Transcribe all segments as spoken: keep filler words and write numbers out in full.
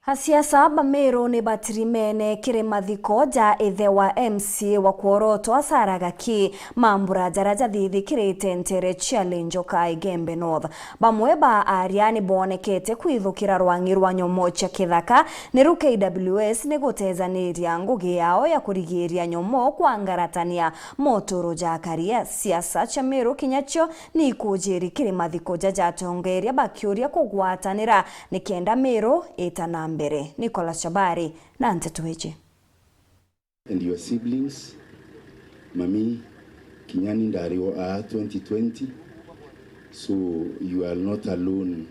Asiasa ba Meru ni batirimene kiri mathiko ja ithe wa M C A wa kworotwa Sarah Gaki, mambura jaria jathithikirite ntere cia Lenjoka Igembe North. Bamwe ba aria ni boonekete kwithukira rwang'i rwa nyomo cia kithaka, niru K W S ni gutejaniria ngugi yao ya kurigiiria nyomo kwangaratania moturo ja akari. Siasa cia Meru kinya cio ni ikujiri kiri mathiko jaja, atongeria bakiuria kugwatanira nikenda Meru ita na mbere. Nicholas Chabari na nteto iji. And your siblings, mami, kinya ni ndari o aa twenty twenty, so you are not alone,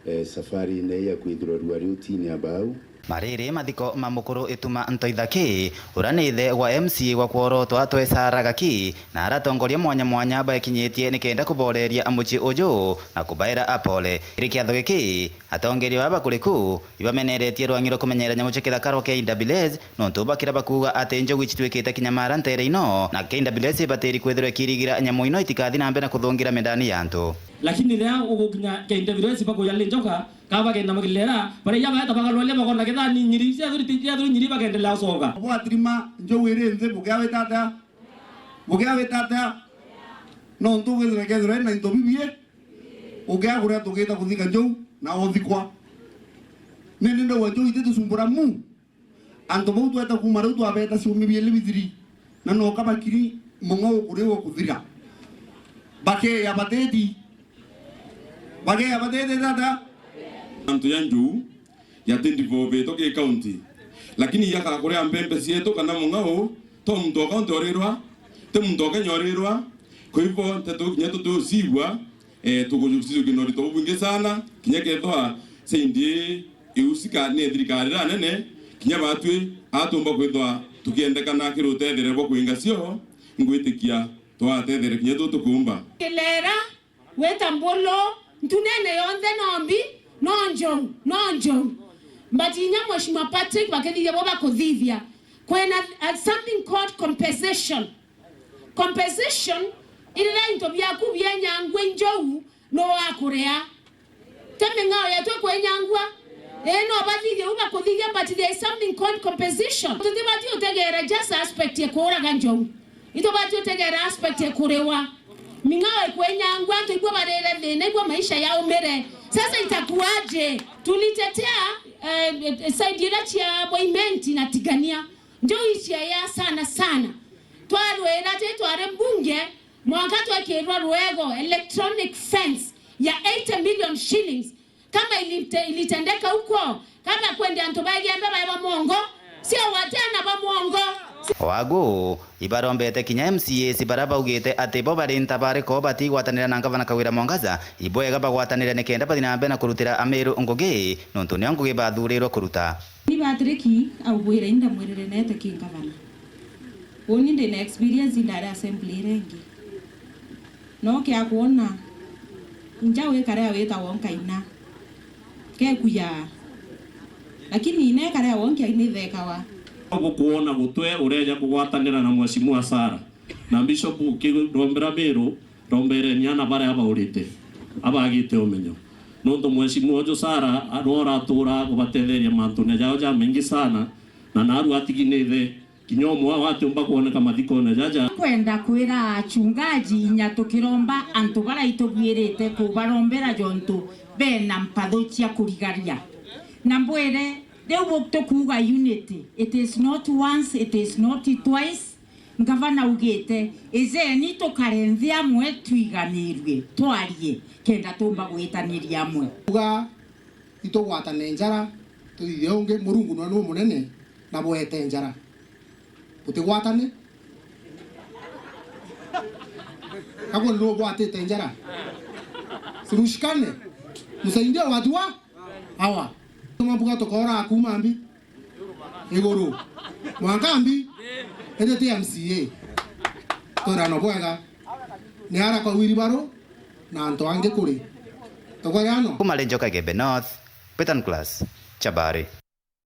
eh, safari ine ya kwithirwa rua riutini abau. Mariri mathiko ma mukuru Ituma Ntoithaki, uria ni ithe wa M C A wa kworotwa Twesara Gaki, na aria atongoria mwanya mwanya baekinyitie nikenda kuboreria mucii uju na kubaira apole. Kiri kiatho giki, atongeria baba bakuriku ibameneretie rwang'i rwa kumenyera nyamu cia kithaka rwa K W S, nontu bakira bakuuga ati njogu icitwikite kinya mara ntere ino, na K W S ibatiri kwithirwa ikirigira nyamu ino itikathi na mbere na kuthungira mindani ya antu. Lakini riria ugukinya K W S bakuya Lenjoka, ka bagenda magilera, baria baeta bagalwaria bakona kithani nyiri, cia thuri, cia thuri nyiri bakendelea gucoka. Bwatirima njogu iri nthi, bukia wita atia? Bukia wita atia? Nontu ugwithira kethirwa ina into bibie, ukia kuria tugita kuthika njogu na uthikwa. Nini ndauga njogu ititucumbura mu? Antu bau tweta kuuma riu twabeta ciumi biiri bithiri, na noka bakiri mung'ao ukuria ukuthira. Bakeya bateti. Bakeya bateti tata. Antu ya njogu yatindivovitwe ki kaunti, lakini yakakuria mbembe cietu kana mung'ao, to muntu o kaunti orirwa, ti muntu o Kenya orirwa. Kwa hivyo nteto kinya tutiucigua, eh, tukujukijukia na urito bubwingi sana, kinya kethwa saindi ii iusika ni thirikari iria nene, kinya batwi atumba kwithwa tukiendekana kiri utethere bwa kwinga cio, ngwitikia twatethere kinya tu tukumba. Kilera, wita mbulu, ntunene yonthe nombi, no njou, no njou. But inya Mheshimiwa Patrick bakithithia bo bakuthithia, kwina, uh, something called compensation. Compensation, irira into biaku bienyangua injou, no wakuria. Ti ming'ao yetu ikwenyangua. Ii, no bathithie u bakuthithia, but there is something called compensation. Tutibati utegeera just aspect ya kuuraga njou. Itubati utegeera aspect ya kuriwa. Ming'ao ikwenyangua, antu ibua barire thina, ibua maisha yaumire. Sasa itakuwaje? Tulitetea, eh, side ira cia Boimenti na Tigania. Njou iciaya sana sana. Twarwira ati twari mbunge, mwanka twekirwa rwego, electronic fence ya eighty million shillings. Kama ilite-, ilitendeka huko, kama kwende antu ba Igembe bae ba Mwongo, sio watena ba Mwongo. Wagu, ibarombete kinya M C As baria baugite ati bo bari ntabariko batigwatanira na Ngavana Kawira Mwangaza, ibwega bagwatanire nikenda bathi na mbere na kurutira Ameru ngugi, nontu nio ngugi bathurirwe kuruta. Ni Patrick aubwira indamwirire neete ki ngavana. Uuni ndi na experience, ndari assembly iria ingi. No kia kwona, nja wikare awitagwo nkaina. Kekuyaa. Lakini inekare awo nkaina ithekawa. Gukwona gutwe ureja kugwatanira na Mheshimiwa Sarah. Na Bishop ukirombera Meru, rombereni ana baria baurite, abagite umenyo. Nontu Mheshimiwa uju Sarah, a-, nwe uratura kubatetheria mantune jao jamaingi sana, na naru atiginithe, kinya umwe wao atiumba kwoneka mathikone jaja. Kwenda kwira achungaji inya tukiromba antu baria itubwirite kubarombera jontu bena mpatho cia kurigaria. Na mbwire, riu bu-, tukuuga unity, it is not once, it is not twice, Ngavana augite, ijeni tukare nthi amwe twiganirue, twarie, kenda tumba gwitaniria amwe. Uga itugwatane njara, tuthithie ungi, Murungu nwe ni umunene, na bwete njara. Butigwatane? Kagwe ni ubwatite njara? Sirushikane, msaidie watu wa hawa. Tuma mbuga tukoora kuuma mbi. Iguru. Mwanka mbi. Indi ti M C A. Twirano bwega. Ni ara kwa wiri baru na antu angi kuri. Tugwariano. Kuma Lenjoka Igembe North, Peter Nicholas, Chabari.